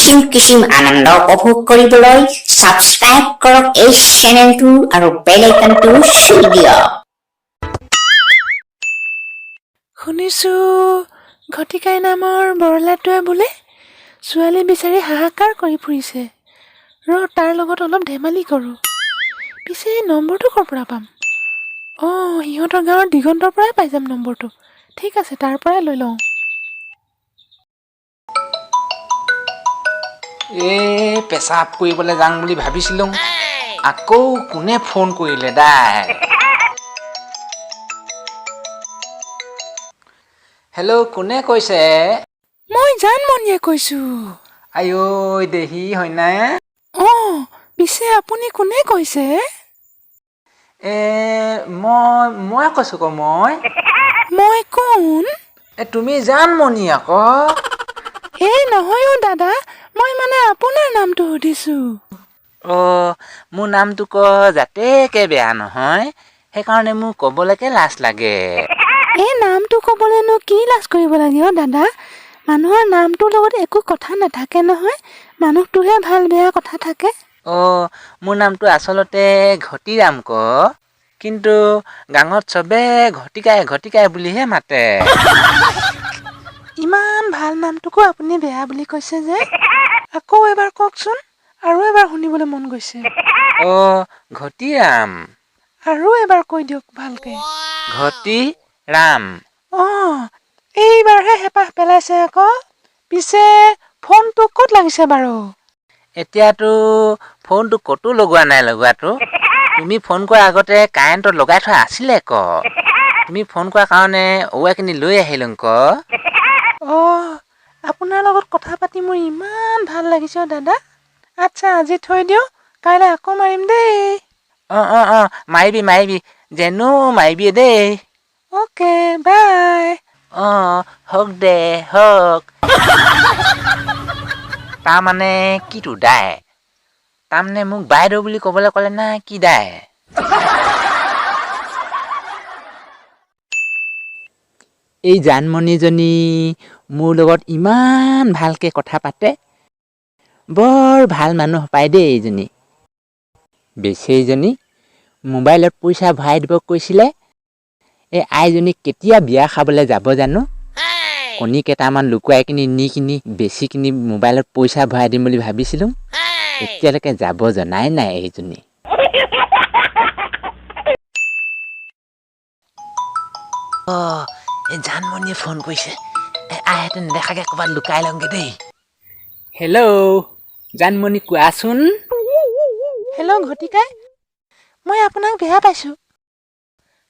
কিচিম কিচিম আনন্দ উপভোগ কৰিবলৈ ছাবস্ক্ৰাইব কৰক এই চেনেলটো আৰু বেল আইকনটো চুই দিয়ক। শুনিছোঁ ঘটিকাই নামৰ বৰলাটোৱে বোলে ছোৱালী বিচাৰি হাহাকাৰ কৰি ফুৰিছে। ৰ, তাৰ লগত অলপ ধেমালি কৰোঁ। পিছে এই নম্বৰটো ক'ৰ পৰা পাম? অঁ, সিহঁতৰ গাঁৱৰ দিগন্তৰ পৰাই পাই যাম নম্বৰটো। ঠিক আছে, তাৰ পৰাই লৈ লওঁ। এই পেচাব কৰিবলৈ যাওঁ বুলি ভাবিছিলোঁ, আকৌ কোনে ফোন কৰিলে দাই? হেল্ল', কোনে কৈছে? মই জানমণিয়ে কৈছোঁ। আঐ দেহি, হয়নে? অঁ, পিছে আপুনি কোনে কৈছে? এ মই কৈছোঁ ক মই। মই কোন? এ তুমি জানমণি আকৌ। এই নহয় অ' দাদা, মই মানে আপোনাৰ নামটো সুধিছোঁ। অ', মোৰ নামটো ক যাতেকে বেয়া নহয়, সেইকাৰণে মোৰ ক'বলৈকে লাজ লাগে। এই নামটো ক'বলৈনো কি লাজ কৰিব লাগে অ' দাদা? মানুহৰ নামটোৰ লগত একো কথা নাথাকে নহয়, মানুহটোহে ভাল বেয়া কথা থাকে। অ', মোৰ নামটো আচলতে ঘটিৰাম ক, কিন্তু গাঁৱত চবে ঘটিকাই ঘটিকাই বুলিহে মাতে। ইমান ভাল নামটোকো আপুনি বেয়া বুলি কৈছে যে? আকৌ এবাৰ কওকচোন, আৰু এবাৰ শুনিবলৈ মন গৈছে। অ', ঘটিৰাম। আৰু এবাৰ কৈ দিয়ক ভালকে। ঘটিৰাম। অঁ, এইবাৰহে হেঁপাহ পেলাইছে আকৌ। পিছে ফোনটো ক'ত লাগিছে বাৰু? এতিয়াতো ফোনটো ক'তো লগোৱা নাই। লগোৱাটো তুমি ফোন কৰাৰ আগতে কাৰেণ্টত লগাই থোৱা আছিলে ক। তুমি ফোন কৰাৰ কাৰণে ঔৱাখিনি লৈ আহিলোঁ ক। অঁ, আপোনাৰ লগত কথা পাতি মোৰ ইমান ভাল লাগিছে অ' দাদা। আচ্ছা, আজি থৈ দিওঁ, কাইলৈ আকৌ মাৰিম দেই। অঁ অঁ অঁ, মাৰিবি মাৰিবি, যেনো মাৰিবি দেই। অ'কে, বাই। অঁ, হওক দে হওক। তাৰমানে কিটো দাই? তাৰমানে মোক বাইদেউ বুলি ক'বলৈ ক'লে না কি দাই? এই জানমণিজনী মোৰ লগত ইমান ভালকে কথা পাতে, বৰ ভাল মানুহ পায় দেই এইজনী। বেচেৰীজনী মোবাইলত পইচা ভৰাই দিব কৈছিলে, এই আইজনী কেতিয়া বিয়া খাবলৈ যাব জানো? কণী কেইটামান লুকুৱাই কিনি নি কিনি বেচি কিনি মোবাইলত পইচা ভৰাই দিম বুলি ভাবিছিলোঁ, এতিয়ালৈকে যাব জনাই নাই এইজনী। অঁ, এই জানমণিয়ে ফোন কৰিছে। এই আইহঁতে নেদেখাকৈ ক'ৰবাত লুকাই লওঁগৈ দেই। হেল্ল' জানমণি, কোৱাচোন। হেল্ল' ঘটিকাই, মই আপোনাক বেয়া পাইছোঁ।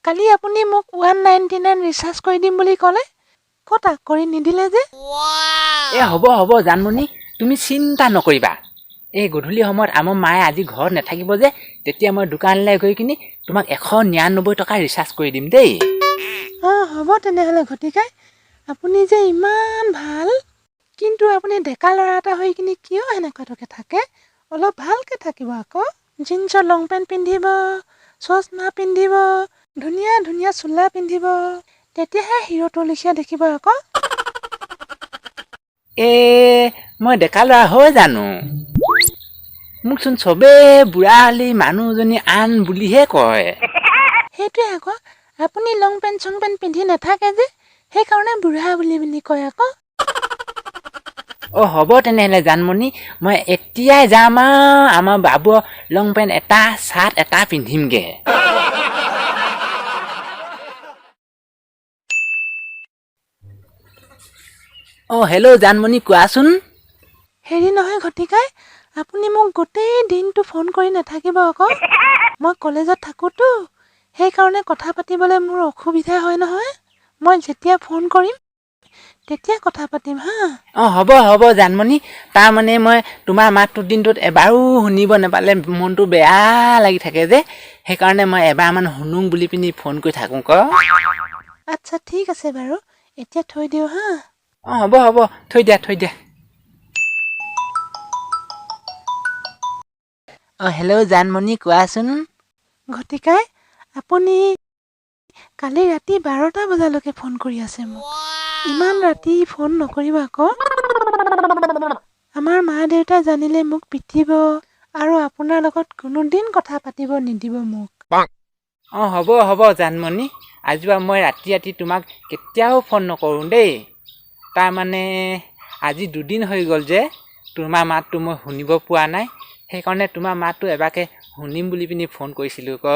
কালি আপুনি মোক 199 ৰিচাৰ্জ কৰি দিম বুলি ক'লে, ক'ত কৰি নিদিলে যে? এ হ'ব হ'ব জানমণি, তুমি চিন্তা নকৰিবা। এই গধূলি সময়ত আমাৰ মায়ে আজি ঘৰত নাথাকিব যে, তেতিয়া মই দোকানলৈ গৈ কিনি তোমাক 199 টকা ৰিচাৰ্জ কৰি দিম দেই। অঁ, হ'ব তেনেহ'লে ঘটিকাই। আপুনি যে ইমান ভাল, কিন্তু আপুনি ডেকা ল'ৰা এটা হৈ কিনি কিয় সেনেকুৱাটোকে থাকে? অলপ ভালকৈ থাকিব আকৌ। জিন্সৰ লং পেণ্ট পিন্ধিব, চশমা পিন্ধিব, ধুনীয়া ধুনীয়া চোলা পিন্ধিব, তেতিয়াহে হিৰোটোৰ লেখীয়া দেখিব আকৌ। এ মই ডেকা ল'ৰা হয় জানো? মোকচোন চবেই বুঢ়া হ'লি মানুহজনী আন বুলিহে কয়। সেইটোৱে আকৌ, আপুনি লং পেণ্ট চং পেণ্ট পিন্ধি নাথাকে যে, সেইকাৰণে বুঢ়া বুলি পিনি কয় আকৌ। অ' হ'ব তেনেহ'লে জানমণি, মই এতিয়াই যাম আৰু আমাৰ বাবুৰ লং পেণ্ট এটা চাৰ্ট এটা পিন্ধিমগৈ। অঁ হেল্ল' জানমণি, কোৱাচোন। হেৰি নহয় ঘটিকাই, আপুনি মোক গোটেই দিনটো ফোন কৰি নাথাকিব আকৌ। মই কলেজত থাকোঁতো, সেইকাৰণে কথা পাতিবলৈ মোৰ অসুবিধা হয় নহয়। মই যেতিয়া ফোন কৰিম তেতিয়া কথা পাতিম হা। অঁ হ'ব হ'ব জানমণি, তাৰমানে মই তোমাৰ মাতটো দিনটোত এবাৰো শুনিব নাপালে মনটো বেয়া লাগি থাকে যে, সেইকাৰণে মই এবাৰমান শুনো বুলি পিনি ফোন কৰি থাকোঁ ক। আচ্ছা ঠিক আছে বাৰু, এতিয়া থৈ দিওঁ হা। অঁ হ'ব হ'ব, থৈ দিয়া থৈ দিয়া। অঁ হেল্ল' জানমণি, কোৱাচোন। ঘটিকাই, আপুনি কালি ৰাতি 12টা বজালৈকে ফোন কৰি আছে মোক। ইমান ৰাতি ফোন নকৰিব আকৌ। আমাৰ মা দেউতাই জানিলে মোক পিটিব আৰু আপোনাৰ লগত কোনোদিন কথা পাতিব নিদিব মোক। অঁ, হ'ব হ'ব জানমণি, আজিৰ পৰা মই ৰাতি ৰাতি তোমাক কেতিয়াও ফোন নকৰোঁ দেই। তাৰমানে আজি দুদিন হৈ গ'ল যে তোমাৰ মাতটো মই শুনিব পোৱা নাই, সেইকাৰণে তোমাৰ মাতটো এবাৰকে শুনিম বুলি পিনি ফোন কৰিছিলোঁ ক।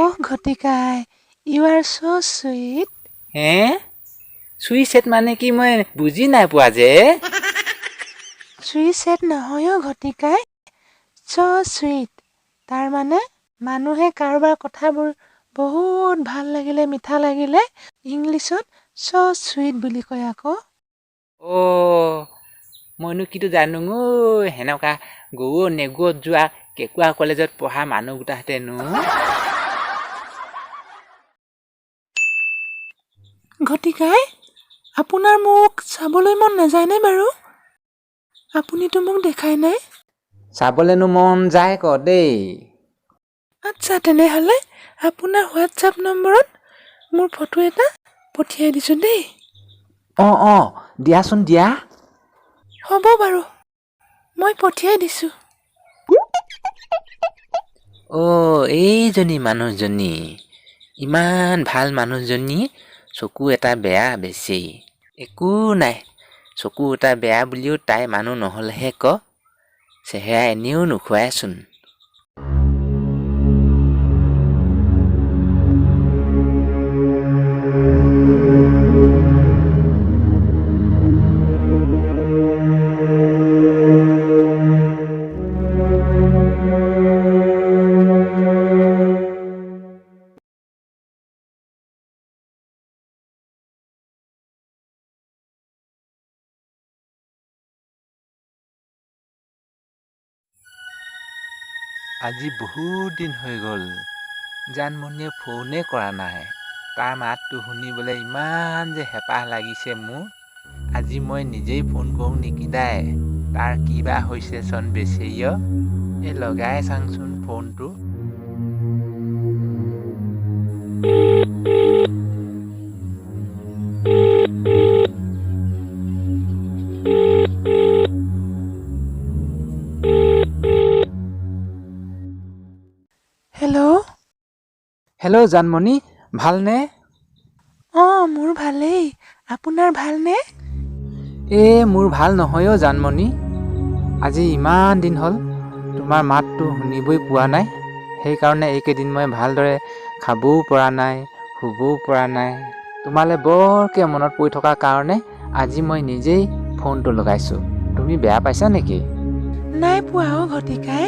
অহ ঘটিকাই, you are so sweet. হে, চুইচেট মানে কি মই বুজি নাই পোৱা যে। চুইচেট নহয় অ' ঘটিকাই, ছ' চুইট। তাৰমানে মানুহে কাৰোবাৰ কথাবোৰ বহুত ভাল লাগিলে, মিঠা লাগিলে ইংলিছত ছ' চুইট বুলি কয় আকৌ। অ', মইনো কিটো জানো ঐ, সেনেকুৱা গৰু নেগুৰত যোৱা কেঁকুৰা কলেজত পঢ়া মানুহ গোটাহঁতেনো। ঘটিকাই, আপোনাৰ মোক চাবলৈ মন নাযায়নে বাৰু? আপুনিতো মোক দেখাই নাই। চাবলেনো মন যায় ক দেই। আচ্ছা, তেনেহ'লে আপোনাৰ হোৱাটছআপ নম্বৰত মোৰ ফটো এটা পঠিয়াই দিছোঁ দেই। অঁ অঁ, দিয়াচোন দিয়া। হ'ব বাৰু, মই পঠিয়াই দিছোঁ। অ' এইজনী মানুহজনী ইমান ভাল মানুহজনী, চকু এটা বেয়া বেছি একো নাই, চকু এটা বেয়া বুলিও তাই মানুহ নহ'লেহে ক, চেহেৰা এনেও নোখোৱাইচোন। আজি বহুত দিন হৈ গ'ল, জানমণিয়ে ফোনে কৰা নাই। তাৰ মাতটো শুনিবলৈ ইমান যে হেঁপাহ লাগিছে মোৰ, আজি মই নিজেই ফোন কৰোঁ নেকি দাই। তাৰ কিবা হৈছে চোন বেচেৰীয়। এই লগাই চাংচোন ফোনটো। হেল্ল'। হেল্ল' জানমণি, ভালনে? অঁ, মোৰ ভালেই, আপোনাৰ ভালনে? এই মোৰ ভাল নহয় অ' জানমণি, আজি ইমান দিন হ'ল তোমাৰ মাতটো শুনিবই পোৱা নাই, সেইকাৰণে এইকেইদিন মই ভালদৰে খাবও পৰা নাই, শুবও পৰা নাই। তোমালৈ বৰকৈ মনত পৰি থকাৰ কাৰণে আজি মই নিজেই ফোনটো লগাইছোঁ। তুমি বেয়া পাইছা নেকি? নাই পোৱা অ' ঘটিকাই,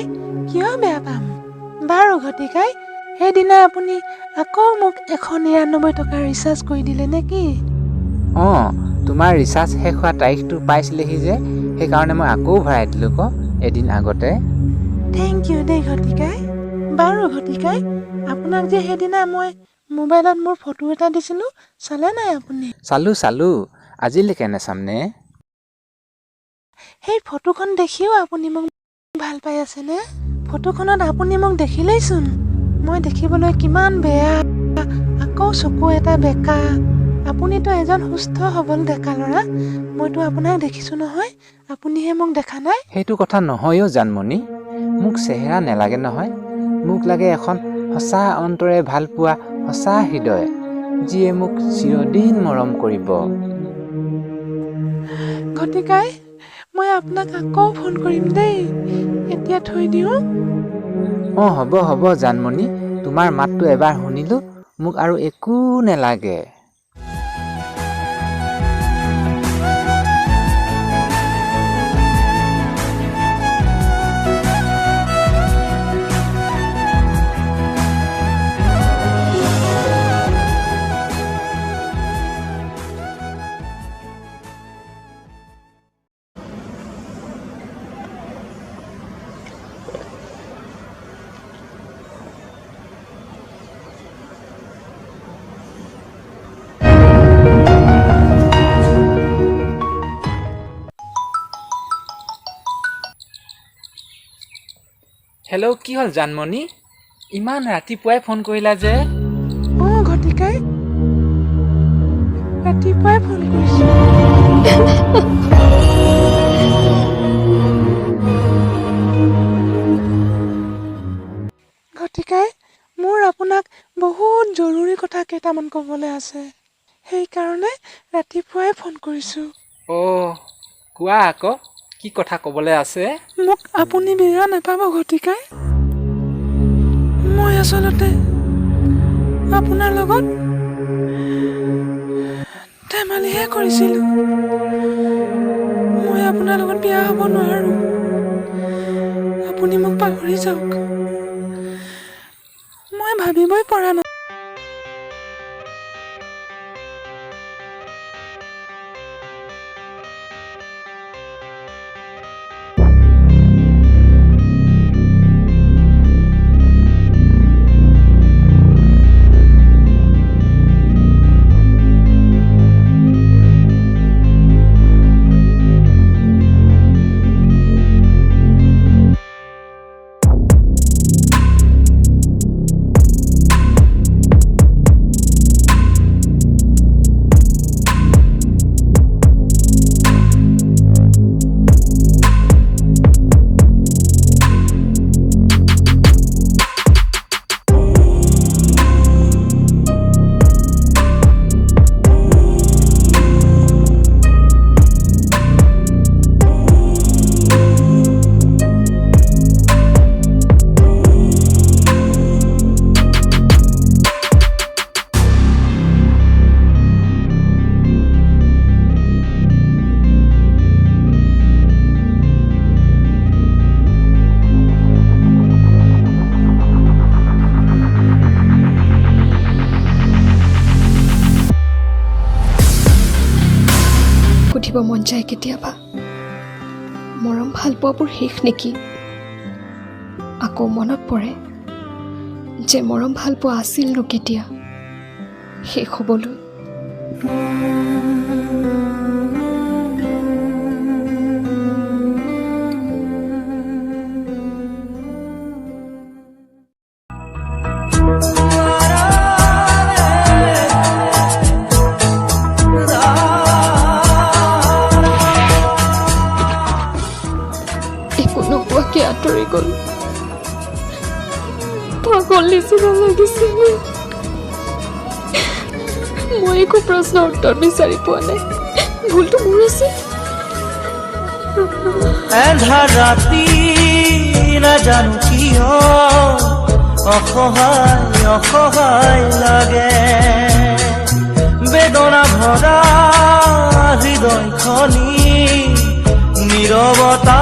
কিয় বেয়া পাম বাৰু। ঘটিকাই, সেইদিনা আপুনি আকৌ মোক 199 টকা ৰিচাৰ্জ কৰি দিলে নেকি? অঁ, তোমাৰ ৰিচাৰ্জ শেষ হোৱা তাৰিখটো পাইছিলেহি যে, সেইকাৰণে মই আকৌ ভৰাই দিলোঁ ক এদিন আগতে। Thank U দেই ঘটিকাই। বাৰু ঘটিকাই, আপোনাক যে সেইদিনা মই মোবাইলত মোৰ ফটো এটা দিছিলোঁ, চালে নাই আপুনি? চালোঁ চালোঁ, আজিলৈকে নাচামনে? সেই ফটোখন দেখিও আপুনি মোক ভাল পাই আছেনে? ফটোখনত আপুনি মোক দেখিলেইচোন, মই দেখিবলৈ কিমান বেয়া, আকৌ চকু এটা বেকা। আপুনিতো এজন সুস্থ সবল ডেকা ল'ৰা, মইতো আপোনাক দেখিছোঁ নহয়, আপুনিহে মোক দেখা নাই। সেইটো কথা নহয় অ' জানমণি, মোক চেহেৰা নেলাগে নহয়, মোক লাগে এখন সঁচা অন্তৰে ভালপোৱা সঁচা হৃদয়, যিয়ে মোক চিৰদিন মৰম কৰিব। ঘটিকাই, মই আপোনাক আকৌ ফোন কৰিম দেই, এতিয়া থৈ দিওঁ। অঁ, হ'ব হ'ব জানমণি, তোমাৰ মাতটো এবাৰ শুনিলোঁ, মোক আৰু একো নেলাগে। হেল্ল', কি হ'ল জানমণি, ইমান ৰাতিপুৱাই ফোন কৰিলা যে? অঁ ঘটিকাই, ৰাতিপুৱাই ফোন কৰিছোঁ। কেইটামান ক'বলৈ আছে, সেইকাৰণে ৰাতিপুৱাই ফোন কৰিছোঁ। অ', কোৱা আকৌ, কি কথা ক'বলৈ আছে? মোক আপুনি বেয়া নাপাব ঘটিকাই, মই আচলতে আপোনাৰ লগত ধেমালিহে কৰিছিলোঁ। মই আপোনাৰ লগত বিয়া হ'ব নোৱাৰোঁ, আপুনি মোক পাহৰি যাওক। মই ভাবিবই পৰা নাই। সুধিব মন যায় কেতিয়াবা, মৰম ভালপোৱাবোৰ শেষ নেকি? আকৌ মনত পৰে যে মৰম ভালপোৱা আছিলনো কেতিয়া শেষ হ'বলৈ। একো নোকোৱাকে আঁতৰি গ'ল, পাগল নিচিনা লাগিছে মোৰ। মই একো প্ৰশ্নৰ উত্তৰ বিচাৰি পোৱা নাই, ভুলটো মোৰ আছে। এন্ধাৰ ৰাতি, নাজানো কিয় অসহায় অসহায় লাগে। বেদনা ভৰা হৃদয়খনি নীৰৱতা